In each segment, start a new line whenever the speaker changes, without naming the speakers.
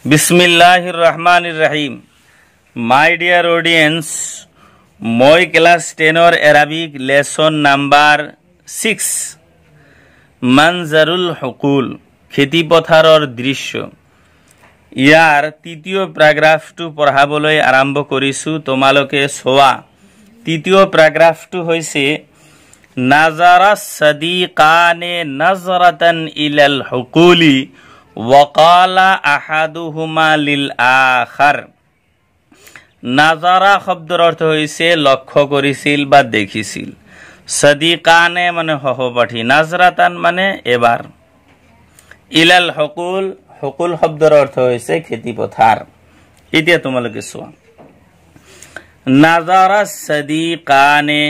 বিসমিল্লাহিৰ ৰহমানিৰ ৰহিম। মাই dear audience, মই class টেনৰ Arabic lesson number 6 মানজাৰুল Hochul, খেতিপথাৰৰ দৃশ্য, ইয়াৰ তৃতীয় পেৰাগ্ৰাফটো পঢ়াবলৈ আৰম্ভ কৰিছোঁ। তোমালোকে চোৱা, তৃতীয় পেৰাগ্ৰাফটো হৈছে নাজাৰা সাদিকানে নাজৰাতান ইলাল হকুলি ওয়াকালা আহাদুহুমা লিল আখাৰ। নাজাৰা শব্দৰ অৰ্থ হৈছে লক্ষ্য কৰিছিল বা দেখিছিল। সাদিকানে মানে সহপাঠী, নাজৰাতান মানে এবাৰ, ইলাল হকুল, হকুল শব্দৰ অৰ্থ হৈছে খেতিপথাৰ। এতিয়া তোমালোকে চোৱা, নাজাৰা সাদিকানে,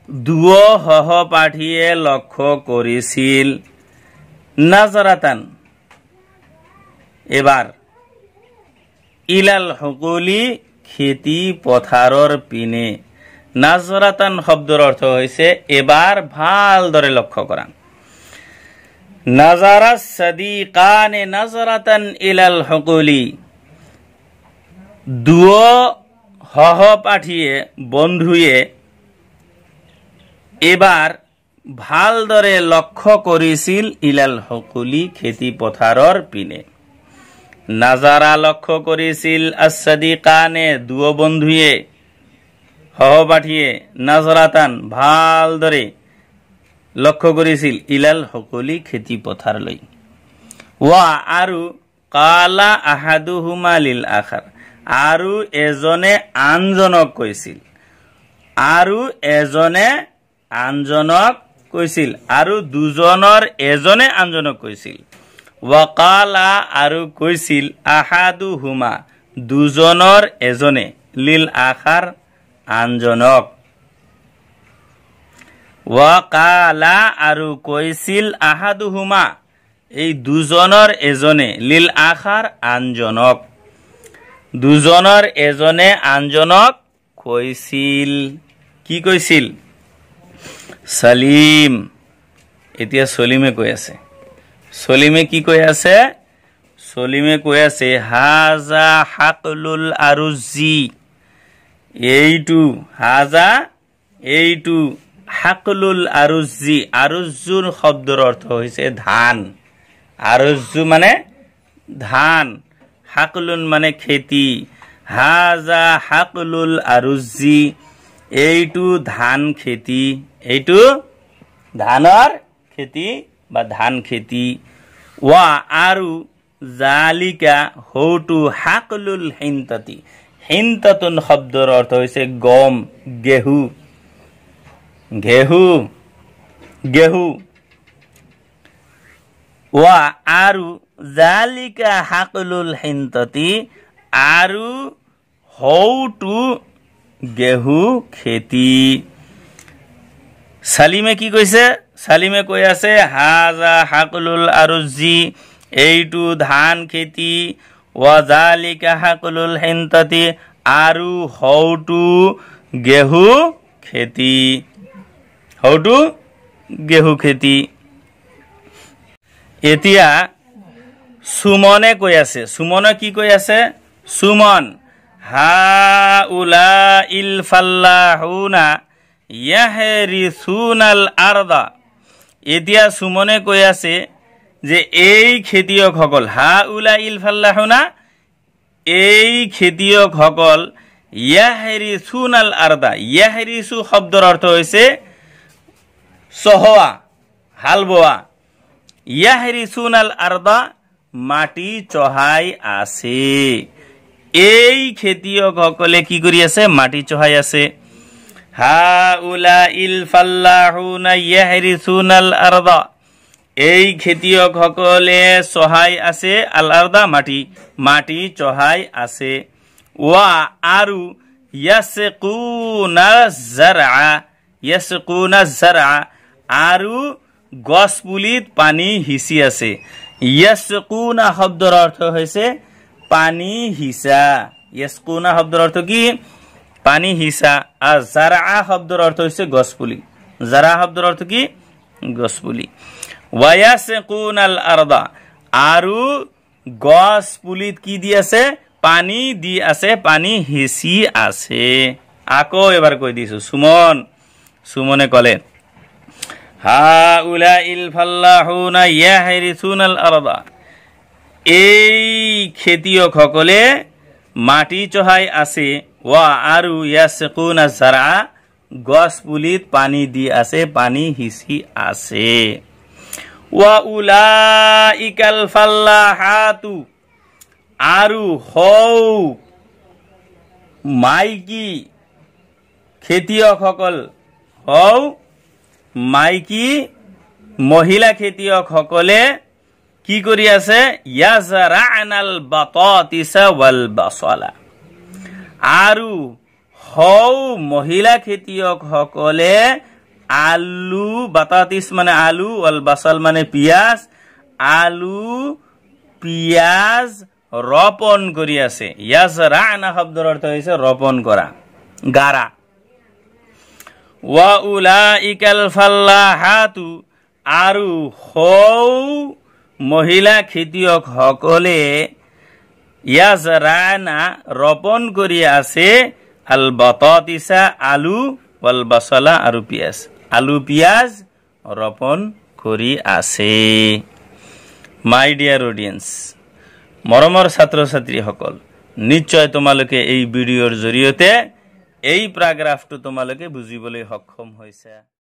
দুয়ো সহপাঠীয়ে লক্ষ্য কৰিছিল, নাজৰাতান এবাৰ, ইলাল হকুলি খেতি পথাৰৰ পিনে। নাজৰাতান শব্দৰ অৰ্থ হৈছে এবাৰ ভালদৰে লক্ষ্য কৰা। নাজাৰা সাদিকানে নাজৰাতান ইলাল হকুলি, দুয়ো সহপাঠীয়ে বন্ধুয়ে এবাৰ ভালদৰে লক্ষ্য কৰিছিল ইলাল হকুলি খেতি পথাৰৰ পিনে। নাজাৰা লক্ষ্য কৰিছিল আসাদিকানে দুয়ো বন্ধুয়ে সহপাঠীয়ে, নাজৰাতান ভালদৰে লক্ষ্য কৰিছিল ইলাল হকুলি খেতি পথাৰলৈ। ৱা আৰু কালা আহাদুহুমা লিল আখাৰ, আৰু এজনে আনজনক কৈছিল, আৰু এজনে আনজনক কৈছিল, আৰু দুজনৰ এজনে আনজনক কৈছিল। ৱাকালা আৰু কৈছিল, আহাদুহুমা দুজনৰ এজনে, লিল আখাৰ আনজনক। ৱাকালা আৰু কৈছিল, আহাদুহুমা এই দুজনৰ এজনে, লিল আখাৰ আনজনক, দুজনৰ এজনে আনজনক কৈছিল। কি কৈছিল? সলিম। এতিয়া সলিমে কৈ আছে, সলিমে কি কৈ আছে? সলিমে কৈ আছে হাজা হাকলুল আৰুজি, এইটো হাজা এইটো হাকলুল আৰুজি, আৰুজুৰ শব্দৰ অৰ্থ হৈছে ধান, আৰুজু মানে ধান, হাকলুন মানে খেতি। হাজা হাকলুল আৰুজি, এইটো ধান খেতি, এইটো ধানৰ খেতি বা ধান খেতি। ৱা আৰু জালিকা হৌটু হাকলুল হিন্ততি, হিন্ততুন শব্দৰ অৰ্থ হৈছে গম, গেহু, ঘেহু, গেহু। ৱা আৰু জালিকা হাকলুল হিন্ততি, আৰু হৌটু গেহু খেতি। সালিমে কি কৈছে? সালিমে কৈ আছে হাজা হাকলুল আৰুজি, এইটো ধান খেতি, ওয়াজালিকা হাকলুল হিন্ততি, আৰু হৌটু গেহু খেতি, হৌটু গেহু খেতি। এতিয়া সুমনে কৈ আছে, সুমনে কি কৈ আছে? সুমন হা উলা ইল ফাল্লাহুনা ইয়াহৰিসুনাল আৰদা। এতিয়া সুমনে কৈ আছে যে এই খেতিয়কসকল, হা উলা ইল ফাল্লাহুনা, এই খেতিয়কসকল, ইয়াহৰিসুনাল আৰদা, ইয়াহৰিসু শব্দৰ অৰ্থ হৈছে চহোৱা, হাল বোৱা। ইয়াহৰিসুনাল আৰদা মাটি চহাই আছে। এই খেতিয়কসকলে কি কৰি আছে? মাটি চহাই আছে। হা উলা ইল ফাল্লাহুনা ইয়াহৰিসুনাল আৰদা, এই খেতিয়কসকলে চহাই আছে, আল আৰদা মাটি, মাটি চহাই আছে। ওয়া আৰু ইয়াসকুনা জাৰআ, ইয়াসকুনা জাৰআ, আৰু গছপুলিত পানী সিঁচি আছে। ইয়াসকুনা শব্দৰ অৰ্থ হৈছে পানী সিঁচা। ইয়াসকুনা শব্দৰ অৰ্থ কি? পানী সিঁচা। আৰু জাৰআ শব্দৰ অৰ্থ হৈছে গছপুলি। জাৰা শব্দৰ অৰ্থ কি? গছপুলি। ওয়ায়াসকুনাল আৰদা, আৰু গছ পুলিত কি দি আছে? পানী দি আছে, পানী সিঁচি আছে। আকৌ এবাৰ কৈ দিছো, সুমন, সুমনে ক'লে হাউলাইল ফাল্লাহুনা ইয়াহৰিসুনাল আৰদা, এই খেতিয়কসকলে মাটি চহাই আছে, ওয়া আৰু ইয়াসকুনা জাৰা, গছ পুলিত পানী দি আছে, পানী সিঁচি আছে। ওয়া উলাইকাল ফাল্লাহাতু, আৰু হৌ মাইকী খেতিয়কসকল, হৌ মাইকী মহিলা খেতিয়কসকলে কি কৰি আছে? ইয়াজৰানাল বাতাতিসা ওয়াল বাসালা, আৰু হৌ মহিলা খেতিয়কসকলে আলু, বাতাতিস মানে আলু, ওয়াল বাসাল মানে পিঁয়াজ, আলু পিঁয়াজ ৰোপণ কৰি আছে। ইয়াজৰানা শব্দৰ অৰ্থ হৈছে ৰোপণ কৰা, গাৰা। ওয়া উলাইকাল ফাল্লাহাতু, আৰু হৌ মহিলা খেতিয়কসকলে ইয়াজৰানা ৰোপণ কৰি আছে আল বাতাতিসা আলু, ওয়াল বাসালা আৰু পিঁয়াজ, আলু পিঁয়াজ ৰোপণ কৰি আছে। মাই ডিয়াৰ অডিয়েন্স, মৰমৰ ছাত্ৰ ছাত্ৰীসকল, নিশ্চয় তোমালোকে এই ভিডিঅ'ৰ জৰিয়তে এই প্যাৰাগ্ৰাফটো তোমালোকে বুজিবলৈ সক্ষম হৈছে।